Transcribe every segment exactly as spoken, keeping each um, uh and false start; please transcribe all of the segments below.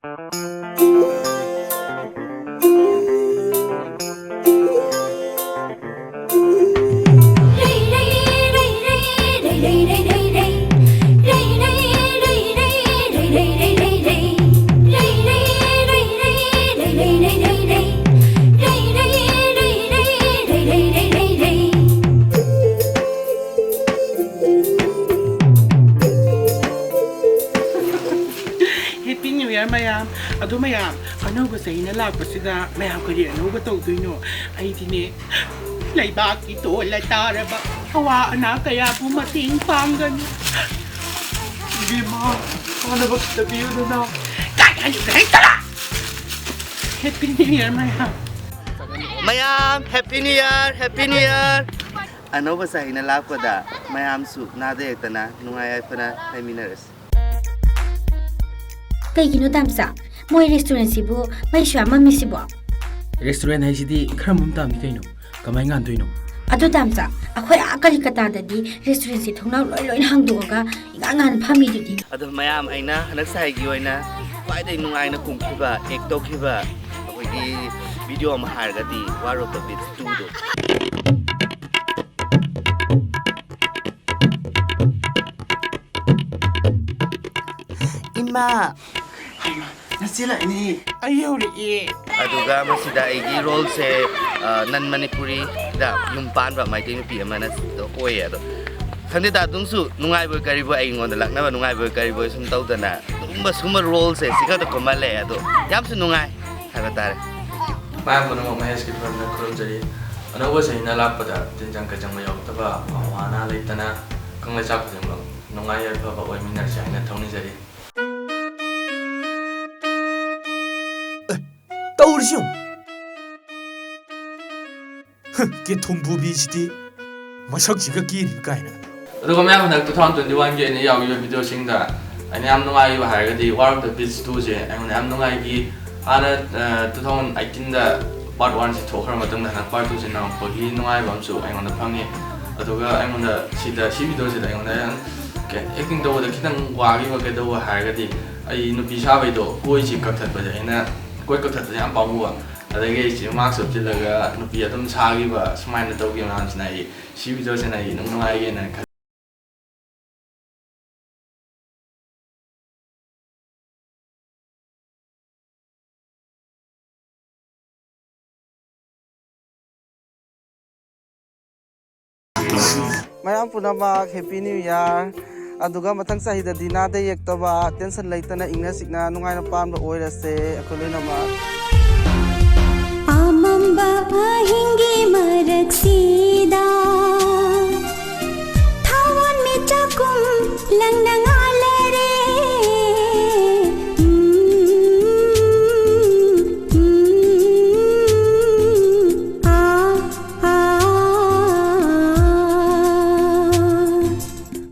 Happy New Year ꯃꯌꯥꯝ꯫ ꯑꯗꯣ ꯃꯌꯥꯝ, ꯑꯅꯧꯕ ꯆꯍꯤꯅ ꯂꯥꯛꯄꯁꯤꯗ ꯃꯌꯥꯝ ꯀꯔꯤ ꯑꯅꯧꯕ ꯇꯧꯗꯣꯏꯅꯣ? ꯑꯩꯗꯤꯅꯦ, ꯂꯩꯕꯥꯛꯀꯤ ꯇꯣꯜꯂ ꯇꯥꯔꯕ ꯑꯋꯥ ꯑꯅꯥ ꯀꯌꯥꯕꯨ ꯃꯇꯦꯡ ꯄꯥꯡꯒꯅꯤ꯫ ꯏꯕꯦꯝꯃ, ꯀꯥꯟꯅꯕ ꯈꯤꯇ ꯄꯤꯌꯨꯗꯅ꯫ ꯀꯥꯏ ꯍꯥꯏꯅꯣ? ꯍꯦꯛ ꯆꯠꯂꯣ! Happy New Year ꯃꯌꯥꯝ꯫ ꯃꯌꯥꯝ, Happy New Year, Happy New Year꯫ ꯑꯅꯧꯕ ꯆꯍꯤꯅ ꯂꯥꯛꯄꯗ ꯃꯌꯥꯝꯁꯨ ꯅꯥꯗ ꯌꯦꯛꯇꯅ ꯅꯨꯡꯉꯥꯏ ꯌꯥꯏꯐꯅ ꯂꯩꯃꯤꯟꯅꯔꯁꯤ꯫ ꯀꯩꯒꯤꯅꯣ ꯇꯥꯝꯆꯥ? ꯃꯣꯏ restaurantꯁꯤꯕꯨ ꯃꯩꯁꯨ ꯌꯥꯝ ꯃꯝꯃꯤꯁꯤꯕꯣ? Restaurant ꯍꯥꯏꯁꯤꯗꯤ ꯈꯔ ꯃꯝ ꯇꯥꯕꯅꯤ ꯀꯩꯅꯣ꯫ ꯀꯃꯥꯏ ꯉꯥꯟꯗꯣꯏꯅꯣ? ꯑꯗꯨ ꯇꯥꯝꯆꯥ, ꯑꯩꯈꯣꯏ ꯑꯥ ꯀꯂꯤꯀꯇꯥꯗꯗꯤ restaurantꯁꯤ ꯊꯣꯡꯅꯥꯎ ꯂꯣꯏ ꯂꯣꯏꯅ ꯍꯥꯡꯗꯣꯛꯑꯒ ꯏꯉꯥꯟ ꯉꯥꯟ ꯐꯝꯃꯤꯗꯨꯗꯤ꯫ ꯑꯗꯣ ꯃꯌꯥꯝ, ꯑꯩꯅ ꯍꯟꯗꯛ ꯆꯍꯤꯒꯤ ꯑꯣꯏꯅ ꯈ꯭ꯋꯥꯏꯗꯒꯤ ꯅꯨꯡꯉꯥꯏꯅ ꯀꯨꯝꯈꯤꯕ, act ꯇꯧꯈꯤꯕ ꯑꯩꯈꯣꯏꯒꯤ video ꯑꯃ ꯍꯥꯏꯔꯒꯗꯤ War of the Beast two ꯗꯣ꯫ ꯏꯃꯥ꯫ ꯍꯩꯃꯥ, ꯅꯆꯦ ꯂꯥꯛꯏꯅꯦ꯫ ꯑꯩ ꯌꯧꯔꯛꯑꯦ꯫ ꯑꯗꯨꯒ ꯃꯁꯤꯗ ꯑꯩꯒꯤ roleꯁꯦ, ꯑ, non Manipuri ꯗ ꯌꯨꯝ ꯄꯥꯟꯕ ꯃꯩꯇꯩ ꯅꯨꯄꯤ ꯑꯃꯅ ꯑꯣꯏꯌꯦ꯫ ꯑꯗꯣ ꯈꯪꯗꯦꯗ, ꯑꯗꯨꯝꯁꯨ ꯅꯨꯡꯉꯥꯏꯕꯣꯏ ꯀꯔꯤꯕꯣꯏ, ꯑꯩꯉꯣꯟꯗ ꯂꯛꯅꯕ ꯅꯨꯡꯉꯥꯏꯕꯣꯏ ꯀꯔꯤꯕꯣꯏ ꯁꯨꯝ ꯇꯧꯗꯅ ꯑꯗꯨꯒꯨꯝꯕ ꯁꯨꯝꯕ roleꯁꯦ ꯁꯤ ꯈꯛꯇ ꯀꯨꯝꯍꯜꯂꯦ꯫ ꯑꯗꯣ ꯌꯥꯝꯁꯨ ꯅꯨꯡꯉꯥꯏ ꯍꯥꯏꯕ ꯇꯥꯔꯦ꯫ ꯃꯌꯥꯝ ꯄꯨꯝꯅꯃꯛ ꯃꯍꯦꯁꯀꯤ ꯐꯤꯂꯝꯗ ꯈꯨꯔꯨꯝꯖꯔꯤ꯫ ꯑꯅꯧꯕ ꯆꯍꯤꯅ ꯂꯥꯛꯄꯗ ꯇꯤꯟꯖꯪ ꯀꯩꯖꯪꯕ ꯌꯥꯎꯗꯕ, ꯑꯋꯥ ꯑꯅꯥ ꯂꯩꯇꯅ, ꯀꯪꯂꯩ ꯆꯥꯛ ꯈꯨꯗꯤꯡꯃꯛ ꯅꯨꯡꯉꯥꯏ ꯌꯥꯏꯐꯕ ꯑꯣꯏꯃꯤꯟꯅꯔꯁꯤ ꯍꯥꯏꯅ ꯊꯧꯅꯤꯖꯔꯤ꯫ ꯑꯦ, ꯇꯧꯔꯤꯁꯤ ꯌꯦꯡꯉꯨ꯫ ꯍ, ꯀꯦꯊꯨꯝ ꯄꯨꯕꯤꯁꯤꯗꯤ ꯃꯁꯛꯁꯤꯒ ꯀꯦꯔꯤꯕ ꯀꯥꯏꯅ꯫ ꯑꯗꯨꯒ ꯃꯌꯥꯝ, ꯍꯟꯗꯛ two thousand twenty-oneꯒꯤ ꯑꯩꯅ ꯌꯥꯎꯈꯤꯕ videoꯁꯤꯡꯗ ꯑꯩꯅ ꯌꯥꯝ ꯅꯨꯡꯉꯥꯏꯈꯤꯕ ꯍꯥꯏꯔꯒꯗꯤ War of the Beast twoꯁꯦ ꯑꯩꯉꯣꯟꯗ ꯌꯥꯝ ꯅꯨꯡꯉꯥꯏꯈꯤ꯫ ꯍꯥꯟꯅ, ꯑ, two thousand eighteenꯗ part oneꯁꯤ ꯊꯣꯛꯈ꯭ꯔ ꯃꯇꯨꯡꯗ ꯍꯟꯗꯛ part twoꯁꯤ ꯅꯝꯃꯛꯄꯒꯤ ꯅꯨꯡꯉꯥꯏꯕ ꯑꯃꯁꯨ ꯑꯩꯉꯣꯟꯗ ꯐꯪꯉꯤ꯫ ꯑꯗꯨꯒ ꯑꯩꯉꯣꯟꯗ ꯁꯤꯗ, ꯁꯤ videoꯁꯤꯗ ꯑꯩꯉꯣꯟꯗ ꯌꯥꯝ ꯀꯩ, acting ꯇꯧꯕꯗ ꯈꯤꯇꯪ ꯋꯥꯈꯤꯕ ꯀꯩꯗꯧꯕ ꯍꯥꯏꯔꯒꯗꯤ ꯑꯩ ꯅꯨꯄꯤ ꯁꯥꯕꯩꯗꯣ ꯀꯣꯏꯁꯤ ꯀꯛꯊꯠꯄꯁꯦ ꯑꯩꯅ, ꯀꯣꯏ ꯀꯛꯊꯠꯄꯁꯦ ꯌꯥꯝ ꯄꯥꯝꯃꯨꯕ꯫ ꯑꯗꯒꯤ ꯑꯩꯁꯦ ꯃꯥꯛꯁ ꯎꯞꯁꯤꯜꯂꯒ ꯅꯨꯄꯤ ꯑꯗꯨꯝ ꯁꯥꯈꯤꯕ ꯁꯨꯃꯥꯏꯅ ꯇꯧꯈꯤꯕ ꯃꯌꯥꯝꯁꯤꯅ ꯑꯩ ꯁꯤ ꯚꯤꯗꯤꯑꯣꯁꯤꯅ ꯑꯩ ꯏꯅꯨꯡ ꯅꯨꯡꯉꯥꯏꯒꯦꯅ ꯈꯜꯂꯤ꯫ ꯃꯌꯥꯝ ꯄꯨꯝꯅꯃꯛ Happy New Year꯫ ꯑꯗꯨꯒ ꯃꯊꯪ ꯆꯍꯤꯗꯗꯤ ꯅꯥꯗ ꯌꯦꯛꯇꯕ, ꯇꯦꯟꯁꯟ ꯂꯩꯇꯅ, ꯏꯪꯅ ꯆꯤꯛꯅ ꯅꯨꯡꯉꯥꯏꯅ ꯄꯥꯟꯕ ꯑꯣꯏꯔꯁꯦ ꯑꯩꯈꯣꯏ ꯂꯣꯏꯅꯃꯛ꯫ ꯑꯃꯝꯕ ꯑꯍꯤꯡꯒꯤ ꯃꯔꯛꯁꯤꯗ ꯊꯥꯋꯟ ꯃꯤꯆꯥꯛꯀꯨꯝ ꯂꯪꯅ ꯉꯥꯜꯂꯔꯦ꯫ ꯎꯝ, ꯎꯝ, ꯎꯝ, ꯑꯥ, ꯑꯥ꯫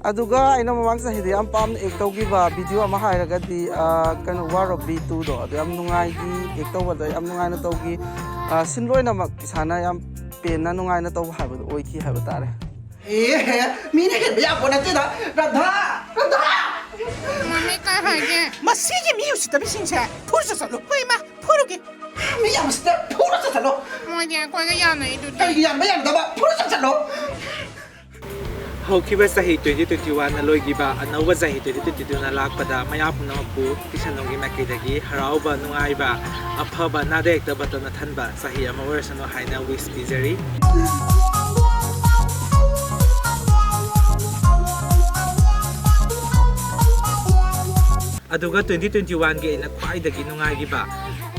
ꯑꯗꯨꯒ ꯑꯩꯅ ꯃꯃꯥꯡ ꯆꯍꯤꯗ ꯌꯥꯝ ꯄꯥꯝꯅ ꯑꯦꯛ ꯇꯧꯈꯤꯕ ꯚꯤꯗꯤꯑꯣ ꯑꯃ ꯍꯥꯏꯔꯒꯗꯤ, ꯑ, ꯀꯩꯅꯣ, War of V two ꯗꯣ, ꯑꯗꯨ ꯌꯥꯝ ꯅꯨꯡꯉꯥꯏꯈꯤ꯫ ꯑꯦꯛ ꯇꯧꯕꯗ ꯌꯥꯝ ꯅꯨꯡꯉꯥꯏꯅ ꯇꯧꯈꯤ꯫ ꯑ, ꯁꯤꯟ ꯂꯣꯏꯅꯃꯛ ꯏꯁꯥꯅ ꯌꯥꯝ ꯄꯦꯟꯅ ꯅꯨꯡꯉꯥꯏꯅ ꯇꯧꯕ ꯍꯥꯏꯕꯗꯨ ꯑꯣꯏꯈꯤ ꯍꯥꯏꯕ ꯇꯥꯔꯦ꯫ ꯑꯦ, ꯃꯤꯅ ꯍꯦꯟꯕ ꯌꯥꯄꯣ ꯅꯠꯇꯦꯗ꯫ ꯔꯥꯙꯥ! ꯔꯥꯙꯥ! ꯃꯃꯤ ꯀꯩ ꯍꯥꯏꯒꯦ? ꯃꯁꯤꯒꯤ ꯃꯤ ꯎꯁꯤꯠꯇꯕꯁꯤꯡꯁꯦ ꯐꯨꯔꯨ ꯆꯠꯂꯨ꯫ ꯍꯣꯏ, ꯏꯃꯥ, ꯐꯨꯔꯨꯒꯦ꯫ ꯃꯤ ꯌꯥꯝꯕꯁꯤꯗ ꯐꯨꯔꯨ ꯆꯠꯂꯨ꯫ ꯃꯣꯏꯗꯤ ꯑꯩꯈꯣꯏꯒ ꯌꯥꯅꯩꯗꯨꯗꯤ꯫ ꯀꯩꯒꯤ ꯌꯥꯟꯕ ꯌꯥꯅꯗꯕ? ꯐꯨꯔꯨ ꯆꯠꯂꯨ꯫ ꯍꯧꯈꯤꯕ ꯆꯍꯤ twenty twenty-one ꯅ ꯂꯣꯏꯈꯤꯕ, ꯑꯅꯧꯕ ꯆꯍꯤ twenty twenty-two ꯅ ꯂꯥꯛꯄꯗ ꯃꯌꯥꯝ ꯄꯨꯝꯅꯃꯛꯄꯨ ꯀꯤꯁꯟꯅꯨꯡꯒꯤ ꯃꯥꯏꯀꯩꯗꯒꯤ ꯍꯔꯥꯎꯕ, ꯅꯨꯡꯉꯥꯏꯕ, ꯑꯐꯕ, ꯅꯥꯗ ꯌꯦꯛꯇꯕ ꯇꯞꯅ ꯊꯟꯕ ꯆꯍꯤ ꯑꯃ ꯑꯣꯏꯔꯁꯅꯨ ꯍꯥꯏꯅ wish ꯄꯤꯖꯔꯤ꯫ ꯑꯗꯨꯒ twenty twenty-one ꯒꯤ ꯑꯩꯅ ꯈ꯭ꯋꯥꯏꯗꯒꯤ ꯅꯨꯡꯉꯥꯏꯈꯤꯕ,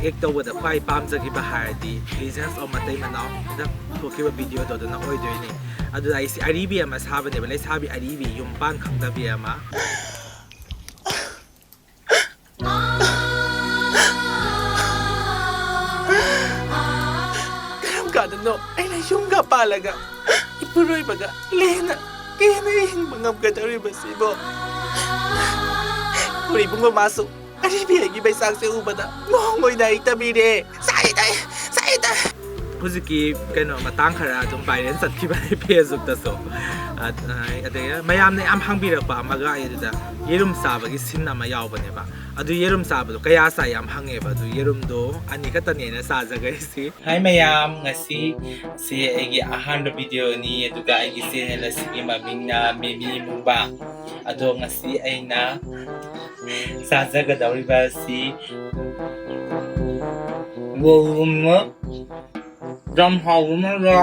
ꯑꯦꯛ ꯇꯧꯕꯗ ꯈ꯭ꯋꯥꯏ ꯄꯥꯝꯖꯈꯤꯕ ꯍꯥꯏꯔꯗꯤ Legends of ꯃꯇꯩ ꯃꯅꯥꯎ ꯍꯟꯗꯛ ꯊꯣꯛꯈꯤꯕ ꯚꯤꯗꯤꯑꯣꯗꯣ ꯑꯗꯨꯅ ꯑꯣꯏꯗꯣꯏꯅꯤ꯫ ꯑꯗꯨꯗ ꯑꯩꯁꯤ ꯑꯔꯤꯕꯤ ꯑꯃ ꯁꯥꯕꯅꯦꯕ, ꯂꯩꯁꯥꯕꯤ ꯑꯔꯤꯕꯤ ꯌꯨꯝ ꯄꯥꯟ ꯈꯪꯗꯕꯤ ꯑꯃ꯫ ꯀꯔꯝ ꯀꯥꯟꯗꯅꯣ ꯑꯩꯅ ꯌꯨꯝꯒ ꯄꯥꯜꯂꯒ ꯏꯄꯨꯔꯣꯏꯕꯒ ꯂꯦꯟꯅ ꯄꯦꯟꯅ ꯍꯤꯡꯕ ꯉꯝꯒꯗꯧꯔꯤꯕꯁꯤꯕꯣ? ꯎꯔꯤꯕꯨꯡ ꯃꯃꯥꯁꯨ ꯑꯔꯤꯕꯤ ꯑꯩꯒꯤ ꯃꯩꯆꯥꯛꯁꯦ ꯎꯕꯗ ꯅꯣꯡ ꯑꯣꯏꯅ ꯑꯩ ꯇꯝꯕꯤꯔꯦ꯫ ꯁꯥꯏꯗꯩ! ꯁꯥꯏꯗꯩ! ꯍꯧꯖꯤꯛꯀꯤ ꯀꯩꯅꯣ ꯃꯇꯥꯡ ꯈꯔ ꯑꯗꯨꯝ viral ꯆꯠꯈꯤꯕꯅꯦ Facebookꯇꯁꯨ꯫ ꯑ-, ꯑꯗꯩ ꯃꯌꯥꯝꯅ ꯌꯥꯝ ꯍꯪꯕꯤꯔꯛꯄ ꯑꯃꯒ ꯑꯩ ꯑꯗꯨꯗ ꯌꯦꯔꯨꯝ ꯆꯥꯕꯒꯤ scene ꯑꯃ ꯌꯥꯎꯕꯅꯦꯕ꯫ ꯑꯗꯨ ꯌꯦꯔꯨꯝ ꯆꯥꯕꯗꯣ ꯀꯌꯥ ꯆꯥꯏ ꯌꯥꯝ ꯍꯪꯉꯦꯕ꯫ ꯑꯗꯨ ꯌꯦꯔꯨꯝꯗꯣ ꯑꯅꯤ ꯈꯛꯇꯅꯦ ꯑꯩꯅ ꯆꯥꯖꯈ꯭ꯔꯤꯁꯤ꯫ Hi ꯃꯌꯥꯝ, ꯉꯁꯤ ꯁꯤ ꯑꯩꯒꯤ ꯑꯍꯥꯟꯕ videoꯅꯤ, ꯑꯗꯨꯒ ꯑꯩꯒꯤ channel ꯑꯁꯤꯒꯤ ꯃꯃꯤꯡꯅ ꯃꯤꯃꯤ ꯃꯨꯛꯕꯥꯡ꯫ ꯑꯗꯣ ꯉꯁꯤ ꯑꯩꯅ ꯆꯥꯖꯒꯗꯧꯔꯤꯕ ꯑꯁꯤ ꯌꯦꯔꯨꯝ ꯌꯥꯝ ꯍꯥꯎꯕ ꯑꯃꯒ꯫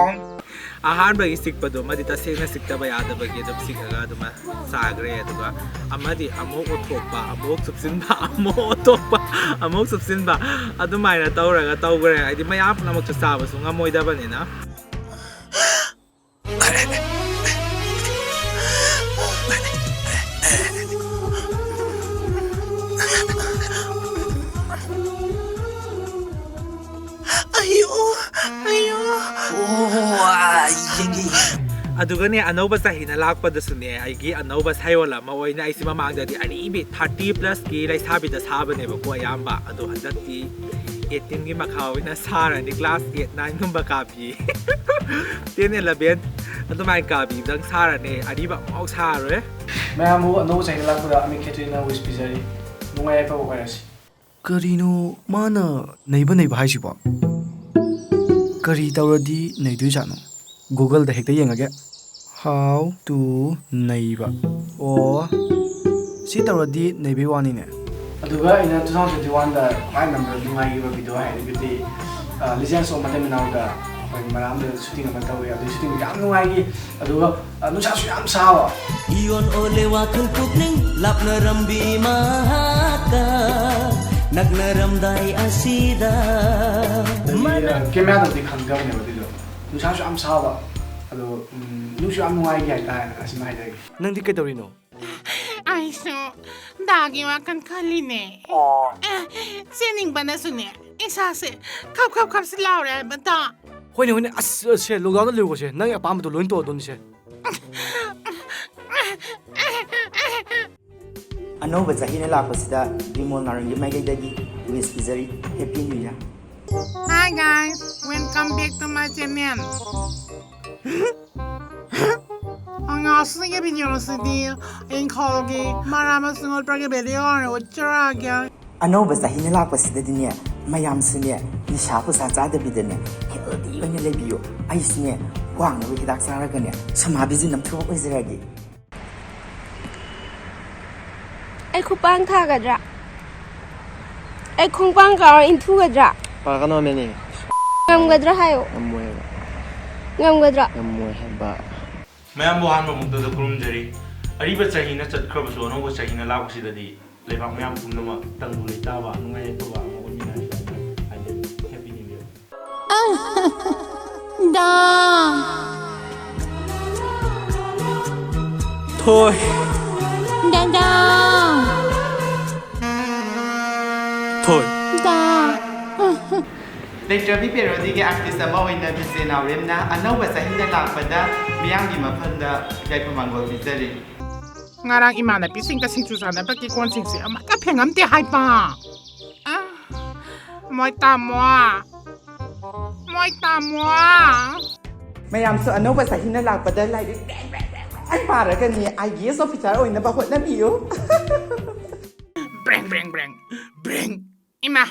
ꯑꯍꯥꯟꯕꯒꯤ ꯆꯤꯛꯄꯗꯨꯃꯗꯤ ꯇꯁꯦꯡꯅ ꯆꯤꯛꯇꯕ ꯌꯥꯗꯕꯒꯤ ꯑꯗꯨꯝ ꯆꯤꯛꯑꯒ ꯑꯗꯨꯃꯥꯏꯅ ꯆꯥꯈ꯭ꯔꯦ꯫ ꯑꯗꯨꯒ ꯑꯃꯗꯤ ꯑꯃꯨꯛ ꯑꯣꯠꯊꯣꯛꯄ, ꯑꯃꯨꯛ ꯆꯨꯞꯁꯤꯟꯕ, ꯑꯃꯨꯛ ꯑꯣꯠꯊꯣꯛꯄ, ꯑꯃꯨꯛ ꯆꯨꯞꯁꯤꯟꯕ, ꯑꯗꯨꯃꯥꯏꯅ ꯇꯧꯔꯒ ꯇꯧꯈ꯭ꯔꯦ꯫ ꯍꯥꯏꯗꯤ ꯃꯌꯥꯝ ꯄꯨꯝꯅꯃꯛꯁꯨ ꯆꯥꯕꯁꯨ ꯉꯝꯃꯣꯏꯗꯕꯅꯤꯅ꯫ ꯑꯌꯣ, ꯑꯌꯣ꯫ ꯑꯣ, ꯑꯥ, ꯌꯦꯡꯒꯦ꯫ ꯑꯗꯨꯒꯅꯦ, ꯑꯅꯧꯕ ꯆꯍꯤꯅ ꯂꯥꯛꯄꯗꯁꯨꯅꯦ, ꯑꯩꯒꯤ ꯑꯅꯧꯕ ꯁꯥꯏꯑꯣꯟ ꯑꯃ ꯑꯣꯏꯅ ꯑꯩꯁꯤ ꯃꯃꯥꯡꯗꯗꯤ ꯑꯔꯤꯕꯤ thirty plusꯀꯤ ꯂꯩꯁꯥꯕꯤꯗ ꯁꯥꯕꯅꯦꯕꯀꯣ ꯑꯌꯥꯝꯕ꯫ ꯑꯗꯣ ꯍꯟꯗꯛꯇꯤ eighteenꯒꯤ ꯃꯈꯥ ꯑꯣꯏꯅ ꯁꯥꯔꯅꯤ, class eight nineꯒꯨꯝꯕ ꯀꯥꯕꯤ꯫ Ten eleven ꯑꯗꯨꯃꯥꯏꯅ ꯀꯥꯕꯤꯗꯪ ꯁꯥꯔꯅꯤ, ꯑꯔꯤꯕ ꯑꯃꯐꯥꯎ ꯁꯥꯔꯔꯣꯏ꯫ ꯃꯌꯥꯝꯕꯨ ꯑꯅꯧꯕ ꯆꯍꯤꯗ ꯂꯥꯛꯄꯗ ꯑꯃꯤꯠ ꯈꯦꯇ꯭ꯔꯤꯅ wish ꯄꯤꯖꯔꯤ꯫ ꯅꯨꯡꯉꯥꯏ ꯌꯥꯏꯐꯕ ꯑꯣꯏꯔꯁꯤ꯫ ꯀꯔꯤꯅꯣ ꯃꯥꯅ ꯅꯩꯕ ꯅꯩꯕ ꯍꯥꯏꯁꯤꯕꯣ? ꯀꯔꯤ ꯇꯧꯔꯗꯤ ꯅꯩꯗꯣꯏꯖꯥꯠꯅꯣ? Googleꯗ ꯍꯦꯛꯇ ꯌꯦꯡꯉꯒꯦ꯫ How to ꯅꯩꯕ꯫ ꯑꯣ, ꯁꯤ ꯇꯧꯔꯗꯤ ꯅꯩꯕꯩ ꯋꯥꯅꯤꯅꯦ꯫ ꯑꯗꯨꯒ ꯑꯩꯅ two thousand twenty oneꯗ ꯈ꯭ꯋꯥꯏ number ꯅꯨꯡꯉꯥꯏꯈꯤꯕ video ꯍꯥꯏꯔꯒꯗꯤ, ꯑ, Legends of ꯃꯇꯩ ꯃꯅꯥꯎꯗ ꯑꯩꯈꯣꯏ ꯃꯔꯥꯝꯗ shooting ꯑꯃ ꯇꯧꯋꯤ꯫ ꯑꯗꯨꯒꯤ shootingꯗꯣ ꯌꯥꯝ ꯅꯨꯡꯉꯥꯏꯈꯤ꯫ ꯑꯗꯨꯒ, ꯑ, ꯅꯨꯡꯁꯥꯁꯨ ꯌꯥꯝ ꯁꯥꯕ꯫ ꯏꯌꯣꯟ ꯑꯣꯂꯦ ꯋꯥꯈꯜ ꯄꯨꯛꯅꯤꯡ ꯂꯥꯞꯅꯔꯝꯕꯤ ꯃꯍꯥꯛꯀ ꯅꯛꯅꯔꯝꯗꯥꯏ ꯑꯁꯤꯗ꯫ ꯑꯗꯒꯤ, ꯑ, cameraꯗꯕꯨꯗꯤ ꯈꯪꯗꯕꯅꯦꯕ ꯑꯗꯨꯏꯗꯣ꯫ ꯅꯨꯡꯁꯥꯁꯨ ꯌꯥꯝ ꯁꯥꯕ꯫ ꯑꯗꯣ, ꯎꯝ, ꯅꯨꯡꯁꯨ ꯌꯥꯝ ꯅꯨꯡꯉꯥꯏꯈꯤ ꯍꯥꯏꯇꯥꯔꯦ꯫ ꯑꯁꯤꯃ ꯍꯥꯏꯖꯒꯦ꯫ ꯅꯪꯗꯤ ꯀꯩꯗꯧꯔꯤꯅꯣ? ꯑꯩꯁꯨ ꯗꯥꯒꯤ ꯋꯥꯈꯜ ꯈꯜꯂꯤꯅꯦ꯫ ꯑꯣ꯫ ꯑꯦ, ꯆꯦꯟꯅꯤꯡꯕꯅꯁꯨꯅꯦ, ꯏꯁꯥꯁꯦ ꯈꯞ ꯈꯞ ꯈꯞꯁꯤ ꯂꯥꯎꯔꯦ ꯍꯥꯏꯕ ꯗꯥ꯫ ꯍꯣꯏꯅꯦ, ꯍꯣꯏꯅꯦ, ꯑꯁ, ꯁꯦ, lockdownꯗ ꯂꯩꯌꯨꯀꯣ ꯁꯦ, ꯅꯪꯒꯤ ꯑꯄꯥꯝꯕꯗꯣ ꯂꯣꯏ ꯇꯧꯔꯗꯣꯏꯅꯤ ꯁꯦ꯫ ꯑꯅꯧꯕ ꯆꯍꯤꯅ ꯂꯥꯛꯄꯁꯤꯗ ꯕꯤꯃꯣꯜ ꯅꯥꯔꯪꯒꯤ ꯃꯥꯏꯀꯩꯗꯒꯤ wish ꯄꯤꯖꯔꯤ, Happy New Year꯫ Hi guys, welcome back to my channel. ꯉꯁꯤꯒꯤ video ꯑꯁꯤꯗꯤ ꯏꯪꯈꯣꯜꯒꯤ ꯃꯅꯥ ꯃꯁꯤꯡ ꯎꯠꯄꯒꯤ video ꯑꯣꯏꯅ ꯎꯠꯆꯔꯛꯑꯒꯦ꯫ ꯑꯅꯧꯕ ꯆꯍꯤꯅ ꯂꯥꯛꯄꯁꯤꯗꯗꯤꯅꯦ, ꯃꯌꯥꯝꯁꯨꯅꯦ, ꯅꯤꯁꯥ ꯄꯨꯁꯥ ꯆꯥꯗꯕꯤꯗꯅꯦ, healthy ꯑꯣꯏꯅ ꯂꯩꯕꯤꯌꯨ꯫ ꯑꯩꯁꯨꯅꯦ, ꯋꯥꯡꯅꯕ ꯍꯤꯗꯥꯛ ꯆꯥꯔꯒꯅꯦ, ꯁꯣꯃꯥ ꯕꯤꯖꯨ ꯅꯝꯊꯣꯛ ꯑꯣꯏꯖꯔꯒꯦ꯫ ꯑꯩ ꯈꯨꯄꯥꯡ ꯊꯥꯒꯗ꯭ꯔꯥ? ꯑꯩ ꯈꯣꯡꯄꯥꯡ ꯀꯥꯎꯔ ꯏꯟꯊꯨꯒꯗ꯭ꯔꯥ? ꯄꯥꯒꯅꯣꯃꯦꯅꯦ꯫ ꯉꯝꯒꯗ꯭ꯔꯥ ꯍꯥꯏꯌꯣ꯫ ꯉꯝꯃꯣꯏꯕ꯫ ꯉꯝꯒꯗ꯭ꯔꯥ? ꯉꯝꯃꯣꯏ ꯍꯥꯏꯕ꯫ ꯃꯌꯥꯝꯕꯨ ꯑꯍꯥꯟꯕ ꯃꯛꯇꯗ ꯈꯨꯔꯨꯝꯖꯔꯤ꯫ ꯑꯔꯤꯕ ꯆꯍꯤꯅ ꯆꯠꯈ꯭ꯔꯕꯁꯨ ꯑꯅꯧꯕ ꯆꯍꯤꯅ ꯂꯥꯛꯄꯁꯤꯗꯗꯤ ꯂꯩꯕꯥꯛ ꯃꯌꯥꯝ ꯄꯨꯝꯅꯃꯛ ꯇꯪꯗꯨ ꯂꯩꯇꯥꯕ, ꯅꯨꯡꯉꯥꯏ ꯌꯥꯏꯐꯕ ꯑꯃ ꯑꯣꯏꯃꯤꯟꯅꯔꯁꯤ ꯍꯥꯏꯅ ꯍꯥꯏꯖꯔꯤ꯫ Happy New Year꯫ ꯗꯥ꯫ ꯊꯣꯏ꯫ ꯗꯥꯗꯥ꯫ ꯊꯣꯏ꯫ ꯗꯥ꯫ ꯂꯩꯇ꯭ꯔꯕꯤ ꯄꯦꯔꯣꯗꯤꯒꯤ artist ꯑꯃ ꯑꯣꯏꯅ ꯕꯤꯖꯦ ꯅꯥꯎꯔꯦꯝꯅ ꯑꯅꯧꯕ ꯆꯍꯤꯗ ꯂꯥꯛꯄꯗ ꯃꯤꯌꯥꯝꯒꯤ ꯃꯐꯝꯗ ꯌꯥꯏꯐ ꯃꯪꯒꯣꯜ ꯄꯤꯖꯔꯤ꯫ ꯉꯔꯥꯡ ꯏꯃꯥꯟꯅꯕꯤꯁꯤꯡꯒ ꯁꯤꯡꯖꯨ ꯆꯥꯅꯕꯒꯤ ꯀꯣꯟꯁꯤꯡꯁꯦ ꯑꯃꯠꯇ ꯐꯦꯡꯉꯝꯗꯦ ꯍꯥꯏꯕ꯫ ꯑ, ꯃꯣꯏ ꯇꯥꯃꯣ꯫ ꯃꯣꯏ ꯇꯥꯃꯣ꯫ ꯃꯌꯥꯝꯁꯨ ꯑꯅꯧꯕ ꯆꯍꯤꯅ ꯂꯥꯛꯄꯗ ꯂꯥꯏꯔꯤꯛ ꯕ꯭ꯔꯦꯡ ꯕ꯭ꯔꯦꯡ ꯕ꯭ꯔꯦꯡ ꯕ꯭ꯔꯦꯡ ꯄꯥꯔꯒꯅꯤ, I A S officer ꯑꯣꯏꯅꯕ ꯍꯣꯠꯅꯕꯤꯌꯨ꯫ ꯕ꯭ꯔꯦꯡ, ꯕ꯭ꯔꯦꯡ, ꯕ꯭ꯔꯦꯡ, ꯕ꯭ꯔꯦꯡ꯫ ꯏꯃꯥ,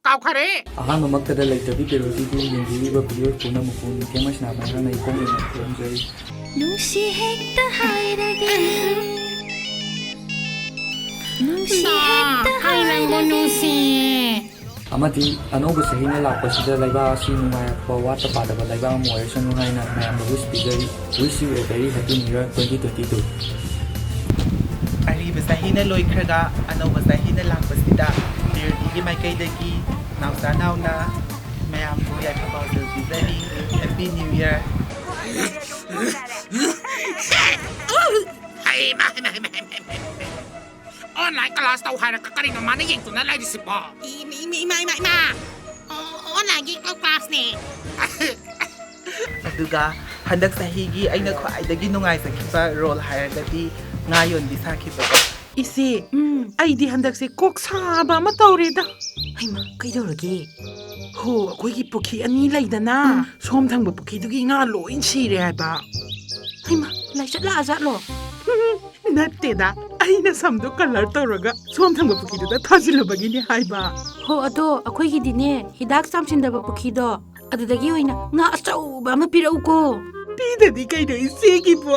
ꯀꯥꯎꯈꯔꯦ꯫ ꯑꯍꯥꯟꯕꯃꯛꯇꯗ ꯂꯩꯇꯕꯤ ꯄꯦꯔꯣꯗꯤꯕꯨ ꯌꯦꯡꯕꯤꯔꯤꯕ viewers ꯄꯨꯝꯅꯃꯛꯄꯨ ꯅꯤꯡꯊꯦꯝ ꯑꯁꯤꯅ ꯃꯌꯥꯝꯅ ꯏꯀꯣꯡ ꯏꯀꯣꯡ ꯈꯨꯔꯨꯝꯖꯔꯤ꯫ ꯅꯨꯡꯁꯤ ꯍꯦꯛꯇ ꯍꯥꯏꯔꯒꯦ꯫ ꯅꯨꯡꯁꯤ ꯅꯥ, ꯍꯦꯛꯇ ꯑꯩ ꯅꯪꯕꯨ ꯍꯥꯏꯔꯒꯦ꯫ ꯅꯨꯡꯁꯤꯌꯦ꯫ ꯑꯃꯗꯤ ꯑꯅꯧꯕ ꯆꯍꯤꯅ ꯂꯥꯛꯄꯁꯤꯗ ꯂꯩꯕꯥꯛ ꯑꯁꯤ ꯅꯨꯡꯉꯥꯏ ꯑꯐꯕ ꯋꯥꯠꯇ ꯄꯥꯗꯕ ꯂꯩꯕꯥꯛ ꯑꯃ ꯑꯣꯏꯔꯁꯅꯨ ꯍꯥꯏꯅ ꯃꯌꯥꯝꯗ wish ꯄꯤꯖꯔꯤ꯫ Wish you a very happy new year twenty twenty-two꯫ ꯑꯔꯤꯕ ꯆꯍꯤꯅ ꯂꯣꯏꯈ꯭ꯔꯒ ꯑꯅꯧꯕ ꯆꯍꯤꯅ ꯂꯥꯛꯄꯁꯤꯗ ꯄꯤꯔꯇꯤꯒꯤ ꯃꯥꯏꯀꯩꯗꯒꯤ ꯅꯥꯎꯆꯥ ꯅꯥꯎꯅ ꯃꯌꯥꯝꯕꯨ ꯌꯥꯏꯐ ꯄꯥꯎꯖꯦꯜ ꯄꯤꯖꯔꯤ꯫ Happy New Year꯫ ꯍꯩꯃꯥ, ꯍꯩꯃꯥ, ꯍꯩꯃꯥ, ꯍꯩꯃꯥ, ꯍꯩꯃꯥ, ꯍꯩꯃꯥ꯫ Online class ꯇꯧ ꯍꯥꯏꯔꯒ ꯀꯔꯤꯅꯣ ꯃꯥꯅ ꯌꯦꯡꯗꯨꯅ ꯂꯩꯔꯤꯁꯤꯕꯣ? ꯏ-, ꯏ-, ꯏꯃꯥ, ꯏꯃꯥ, ꯏꯃꯥ! ꯑꯣ, online ꯒꯤ class ꯅꯦ꯫ ꯑꯗꯨꯒ ꯍꯟꯗꯛ ꯆꯍꯤꯒꯤ ꯑꯩꯅ ꯈ꯭ꯋꯥꯏꯗꯒꯤ ꯅꯨꯡꯉꯥꯏꯖꯈꯤꯕ role ꯍꯥꯏꯔꯒꯗꯤ ꯉꯥ ꯌꯣꯟꯕꯤ ꯁꯥꯈꯤꯕꯗꯣ꯫ ꯏꯆꯦ, ꯎꯝ꯫ ꯑꯩꯗꯤ ꯍꯟꯗꯛꯁꯦ ꯀꯣꯛ ꯁꯥꯕ ꯑꯃ ꯇꯧꯔꯦꯗ꯫ ꯍꯩꯃꯥ, ꯀꯩꯗꯧꯔꯒꯦ? ꯍꯣ, ꯑꯩꯈꯣꯏꯒꯤ ꯄꯨꯈ꯭ꯔꯤ ꯑꯅꯤ ꯂꯩꯗꯅ, ꯎꯝ꯫ ꯁꯣꯝ ꯊꯪꯕ ꯄꯨꯈ꯭ꯔꯤꯗꯨꯒꯤ ꯉꯥ ꯂꯣꯏ ꯁꯤꯔꯦ ꯍꯥꯏꯕ꯫ ꯍꯩꯃꯥ, ꯂꯥꯏꯆꯠ ꯂꯥꯛꯑꯖꯥꯠꯂꯣ? ꯅꯠꯇꯦꯗ, ꯑꯩꯅ ꯁꯝꯗꯣ ꯀꯂꯔ ꯇꯧꯔꯒ ꯁꯣꯝ ꯊꯪꯕ ꯄꯨꯈ꯭ꯔꯤꯗꯨꯗ ꯊꯥꯖꯤꯜꯂꯨꯕꯒꯤꯅꯦ ꯍꯥꯏꯕ꯫ ꯍꯣ, ꯑꯗꯣ ꯑꯩꯈꯣꯏꯒꯤꯗꯤꯅꯦ, ꯍꯤꯗꯥꯛ ꯆꯥꯝꯁꯤꯟꯗꯕ ꯄꯨꯈ꯭ꯔꯤꯗꯣ, ꯑꯗꯨꯗꯒꯤ ꯑꯣꯏꯅ ꯉꯥ ꯑꯆꯧꯕ ꯑꯃ ꯄꯤꯔꯛꯎꯀꯣ꯫ ꯄꯤꯗꯗꯤ ꯀꯩꯅꯣ ꯏꯆꯦꯒꯤꯕꯨ꯫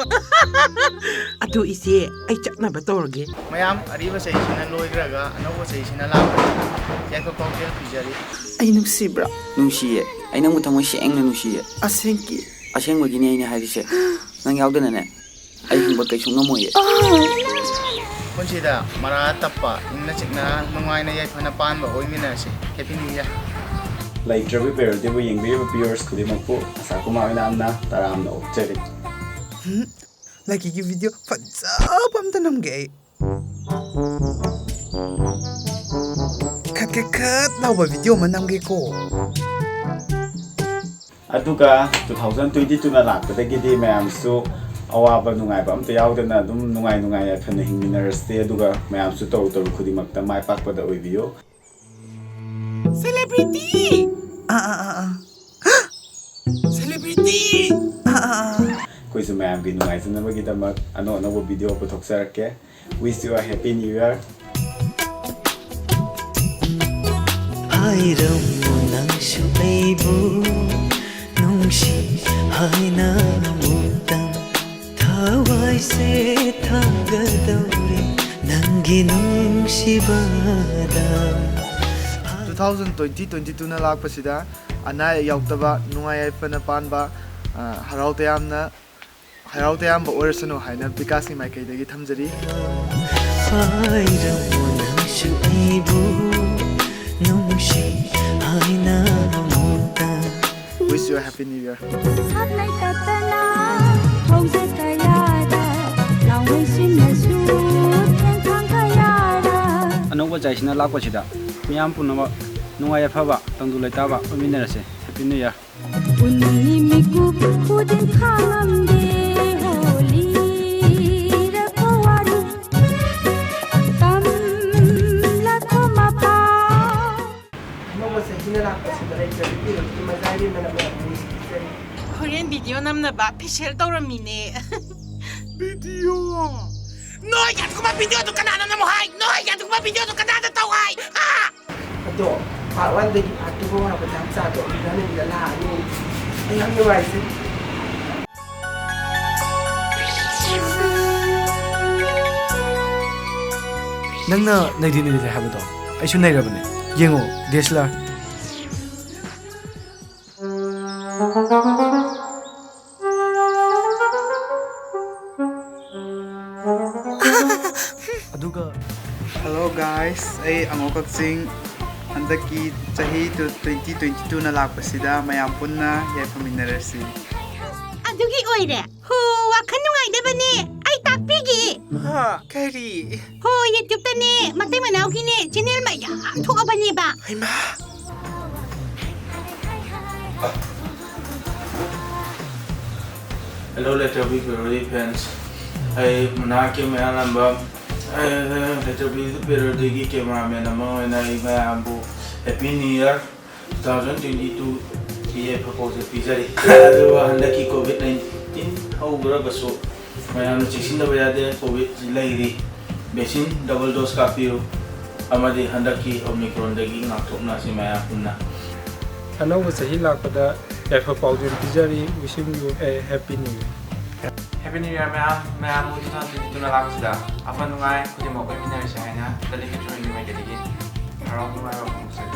ꯑꯗꯨ ꯏꯆꯦ, ꯑꯩ ꯆꯠꯅꯕ ꯇꯧꯔꯒꯦ꯫ ꯃꯌꯥꯝ, ꯑꯔꯤꯕ ꯆꯍꯤꯁꯤꯅ ꯂꯣꯏꯈ꯭ꯔꯒ ꯑꯅꯧꯕ ꯆꯍꯤꯁꯤꯅ ꯂꯥꯛꯄꯁꯤꯗ ꯌꯥꯏꯐ ꯄꯥꯎꯖꯦꯜ ꯄꯤꯖꯔꯤ꯫ ꯑꯩ ꯅꯨꯡꯁꯤꯕ꯭ꯔꯥ? ꯅꯨꯡꯁꯤꯌꯦ꯫ ꯑꯩ ꯅꯪꯕꯨ ꯊꯃꯣꯏ ꯁꯦꯡꯅ ꯅꯨꯡꯁꯤꯌꯦ꯫ ꯑꯁꯦꯡꯀꯤ? ꯑꯁꯦꯡꯕꯒꯤꯅꯦ ꯑꯩꯅ ꯍꯥꯏꯔꯤꯁꯦ꯫ ꯅꯪ ꯌꯥꯎꯗꯅꯅꯦ ꯑꯩ ꯍꯤꯡꯕ ꯀꯩꯁꯨ ꯉꯝꯃꯣꯏꯌꯦ꯫ ꯄꯨꯟꯁꯤꯗ ꯃꯔꯥ ꯇꯞꯄ, ꯏꯪꯅ ꯆꯤꯛꯅ, ꯅꯨꯡꯉꯥꯏꯅ ꯌꯥꯏꯐꯅ ꯄꯥꯟꯕ ꯑꯣꯏꯃꯤꯟꯅꯔꯁꯤ꯫ Happy New Year! ꯂꯩꯇ꯭ꯔꯕ ꯄꯦꯔꯣꯗꯤꯕꯨ ꯌꯦꯡꯕꯤꯔꯤꯕ viewers ꯈꯨꯗꯤꯡꯃꯛꯄꯨ ꯑꯁꯥ ꯀꯨꯃꯥꯔ ꯍꯣꯏꯅ ꯌꯥꯝꯅ ꯇꯔꯥꯝꯅ ꯑꯣꯛꯆꯔꯤ꯫ ꯍꯨꯝ, ꯂꯥꯏꯀꯤꯒꯤ video ꯐꯖꯕ ꯑꯝꯇ ꯅꯝꯒꯦ ꯑꯩ꯫ ꯈꯠ ꯈꯠ ꯈꯠ ꯂꯥꯎꯕ video ꯑꯃ ꯅꯝꯒꯦꯀꯣ꯫ ꯑꯗꯨꯒ two thousand twenty two ꯅ ꯂꯥꯛꯄꯗꯒꯤꯗꯤ ꯃꯌꯥꯝꯁꯨ ꯑꯋꯥꯕ ꯅꯨꯡꯉꯥꯏꯕ ꯑꯝꯇ ꯌꯥꯎꯗꯅ ꯑꯗꯨꯝ ꯅꯨꯡꯉꯥꯏ ꯅꯨꯡꯉꯥꯏ ꯌꯥꯏꯐꯅ ꯍꯤꯡꯃꯤꯟꯅꯔꯁꯤ꯫ ꯑꯗꯨꯒ ꯃꯌꯥꯝꯁꯨ ꯇꯧꯔꯨ ꯇꯧꯔꯨ ꯈꯨꯗꯤꯡꯃꯛꯇ ꯃꯥꯏ ꯄꯥꯛꯄꯗ ꯑꯣꯏꯕꯤꯌꯨ꯫ Celebrity! ꯑꯥ, ꯑꯥ, ꯑꯥ, ꯑꯥ꯫ Celebrity! ꯑꯥ, ꯑꯥ, ꯑꯥ꯫ ꯑꯩꯈꯣꯏꯁꯨ ꯃꯌꯥꯝꯒꯤ ꯅꯨꯡꯉꯥꯏꯖꯅꯕꯒꯤꯗꯃꯛ ꯑꯅꯧ ꯑꯅꯧꯕ video ꯄꯨꯊꯣꯛꯆꯔꯛꯀꯦ꯫ Wish you a happy new year. ꯍꯥꯏꯔꯝꯃꯨ ꯅꯪꯁꯨ ꯑꯩꯕꯨ ꯅꯨꯡꯁꯤ ꯍꯥꯏꯅ ꯑꯃꯨꯛꯇꯪ꯫ ꯊꯋꯥꯏꯁꯦ ꯊꯥꯒꯗꯧꯔꯦ ꯅꯪꯒꯤ ꯅꯨꯡꯁꯤꯕꯗ꯫ Two thousand twenty twenty two ꯅ ꯂꯥꯛꯄꯁꯤꯗ ꯑꯅꯥ ꯑꯌꯦꯛ ꯌꯥꯎꯗꯕ, ꯅꯨꯡꯉꯥꯏ ꯌꯥꯏꯐꯅ ꯄꯥꯟꯕ, ꯑ, ꯍꯔꯥꯎ ꯇꯌꯥꯝꯅ, ꯍꯔꯥꯎ ꯇꯌꯥꯝꯕ ꯑꯣꯏꯔꯁꯅꯨ ꯍꯥꯏꯅ ꯕꯤꯀꯥꯁꯀꯤ ꯃꯥꯏꯀꯩꯗꯒꯤ ꯊꯝꯖꯔꯤ꯫ ꯍꯥꯏꯔꯝꯃꯣ ꯅꯪꯁꯨ ꯑꯩꯕꯨ ꯅꯨꯡꯁꯤ ꯍꯥꯏꯅ ꯑꯃꯨꯛꯇ꯫ Wish you a happy new year. ꯁꯛ ꯂꯩꯇꯠꯇꯅ ꯈꯣꯡꯖꯦꯜ ꯀꯌꯥꯗ ꯂꯥꯎꯍꯩꯁꯤꯡꯅꯁꯨ ꯊꯦꯡꯈꯥꯡ ꯀꯌꯥꯗ꯫ ꯑꯅꯧꯕ ꯆꯍꯤꯁꯤꯅ ꯂꯥꯛꯄꯁꯤꯗ ꯃꯤꯌꯥꯝ ꯄꯨꯝꯅꯃꯛ ꯅꯨꯡꯉꯥꯏ ꯌꯥꯏꯐꯕ, ꯇꯪꯗꯨ ꯂꯩꯇꯥꯕ ꯑꯣꯏꯃꯤꯟꯅꯔꯁꯦ꯫ Happy New Year! ꯎꯟꯅꯤ ꯃꯤꯀꯨꯞ ꯈꯨꯗꯤꯡ ꯈꯥꯡꯉꯝꯗꯦ ꯍꯣꯂꯤꯔꯛꯄ ꯋꯥꯔꯤ ꯇꯝꯂꯛꯄ ꯃꯄꯥ꯫ ꯑꯅꯧꯕ ꯆꯍꯤ ꯁꯤꯅ ꯂꯥꯛꯄꯁꯤꯗ ꯂꯩꯖꯕꯤꯔꯤꯕ ꯃꯖꯥ ꯏꯕꯦꯝꯃꯅ ꯃꯌꯥꯝ ꯅꯨꯡꯁꯤꯖꯔꯤ꯫ ꯍꯣꯔꯦꯟ ꯚꯤꯗꯤꯑꯣ ꯅꯝꯅꯕ ꯐꯦꯁꯤꯌꯦꯜ ꯇꯧꯔꯝꯃꯤꯅꯦ꯫ ꯚꯤꯗꯤꯑꯣ? ꯅꯣꯏꯒꯤ ꯑꯗꯨꯒꯨꯝꯕ ꯚꯤꯗꯤꯑꯣꯗꯨ ꯀꯅꯥꯅ ꯅꯝꯃꯨ ꯍꯥꯏ? ꯅꯣꯏꯒꯤ ꯑꯗꯨꯒꯨꯝꯕ ꯚꯤꯗꯤꯑꯣꯗꯨ ꯀꯅꯥꯅ ꯇꯧ ꯍꯥꯏ? ꯍꯥ? ꯑꯗꯣ ꯄꯥꯔꯠ ꯋꯥꯟꯗꯒꯤ ꯄꯥꯔꯠ ꯇꯨ ꯐꯥꯎ ꯍꯥꯏꯕ ꯗꯥꯝꯆꯥꯗꯣ ꯏꯟꯇꯔꯅꯦꯠꯇ ꯂꯥꯛꯑꯅꯤ꯫ ꯑꯩ ꯌꯥꯝ ꯅꯨꯡꯉꯥꯏꯖꯩ꯫ ꯅꯪꯅ ꯅꯩꯗꯤ ꯅꯩꯗꯤ ꯍꯥꯏꯕꯗꯣ ꯑꯩꯁꯨ ꯅꯩꯔꯕꯅꯦ꯫ ꯌꯦꯡꯉꯣ, ꯗꯤ ꯑꯦꯁ ꯑꯦꯜ ꯑꯥꯔ꯫ ꯑꯗꯨꯒ Hello guys, ꯑꯩ ꯑꯉꯧ ꯀꯛꯆꯤꯡ꯫ ꯍꯟꯗꯛꯀꯤ ꯆꯍꯤ ꯇ꯭ꯋꯦꯟꯇꯤ ꯇ꯭ꯋꯦꯟꯇꯤ ꯇꯨꯅ ꯂꯥꯛꯄꯁꯤꯗ ꯃꯌꯥꯝ ꯄꯨꯟꯅ ꯌꯥꯏꯐꯃꯤꯟꯅꯔꯁꯤ꯫ ꯑꯗꯨꯒꯤ ꯑꯣꯏꯔꯦ꯫ ꯍꯣ, ꯋꯥꯈꯜ ꯅꯨꯡꯉꯥꯏꯅꯕꯅꯦ꯫ ꯑꯩ ꯇꯥꯛꯄꯤꯒꯦ꯫ ꯍꯥ, ꯀꯔꯤ? ꯍꯣ, YouTube-ꯇꯅꯦ, ꯃꯇꯩ ꯃꯅꯥꯎꯒꯤꯅꯦ, channel ꯃꯌꯥꯝ ꯊꯣꯛꯑꯕꯅꯦꯕ꯫ ꯍꯩꯃꯥ! Hello, Letter B Parody fans. ꯑꯩ ꯃꯅꯥꯛꯀꯤ ꯃꯌꯥꯝ ꯂꯝꯕꯝ꯫ ꯑꯩ Letter B Parody-ꯒꯤ cameraman ꯑꯃ ꯑꯣꯏꯅ ꯑꯩ ꯃꯌꯥꯝꯕꯨ Happy New Year two thousand twenty-two ꯒꯤ ꯌꯥꯏꯐ ꯄꯥꯎꯖꯦꯜ ꯄꯤꯖꯔꯤ꯫ ꯑꯗꯨꯒ ꯍꯟꯗꯛꯀꯤ COVID nineteen ꯍꯧꯈ꯭ꯔꯒꯁꯨ ꯃꯌꯥꯝꯅ ꯆꯦꯛꯁꯤꯟꯗꯕ ꯌꯥꯗꯦ꯫ COVID ꯂꯩꯔꯤ꯫ Vaccine double dose ꯀꯥꯞꯄꯤꯌꯨ꯫ ꯑꯃꯗꯤ ꯍꯟꯗꯛꯀꯤ Omicron-ꯗꯒꯤ ꯉꯥꯛꯊꯣꯛꯅꯁꯤ ꯃꯌꯥꯝ ꯄꯨꯟꯅ꯫ ꯑꯅꯧꯕ ꯆꯍꯤ ꯂꯥꯛꯄꯗ ꯌꯥꯏꯐ ꯄꯥꯎꯖꯦꯜ ꯄꯤꯖꯔꯤ꯫ Wishing you a happy new year꯫ Happy New Year ꯃꯌꯥꯝ, ꯃꯌꯥꯝꯕꯨ two thousand twenty-two-ꯅ ꯂꯥꯛꯄꯁꯤꯗ ꯑꯐ ꯅꯨꯡꯉꯥꯏ ꯈꯨꯗꯤꯡꯃꯛ ꯑꯣꯏꯃꯤꯟꯅꯔꯁꯤ ꯍꯥꯏꯅ ꯗꯂꯤꯠ ꯀꯜꯆꯔꯦꯜꯒꯤ ꯃꯥꯏꯀꯩꯗꯒꯤ ꯍꯔꯥꯎ ꯅꯨꯡꯉꯥꯏꯕ ꯐꯣꯡꯗꯣꯛꯆꯔꯤ꯫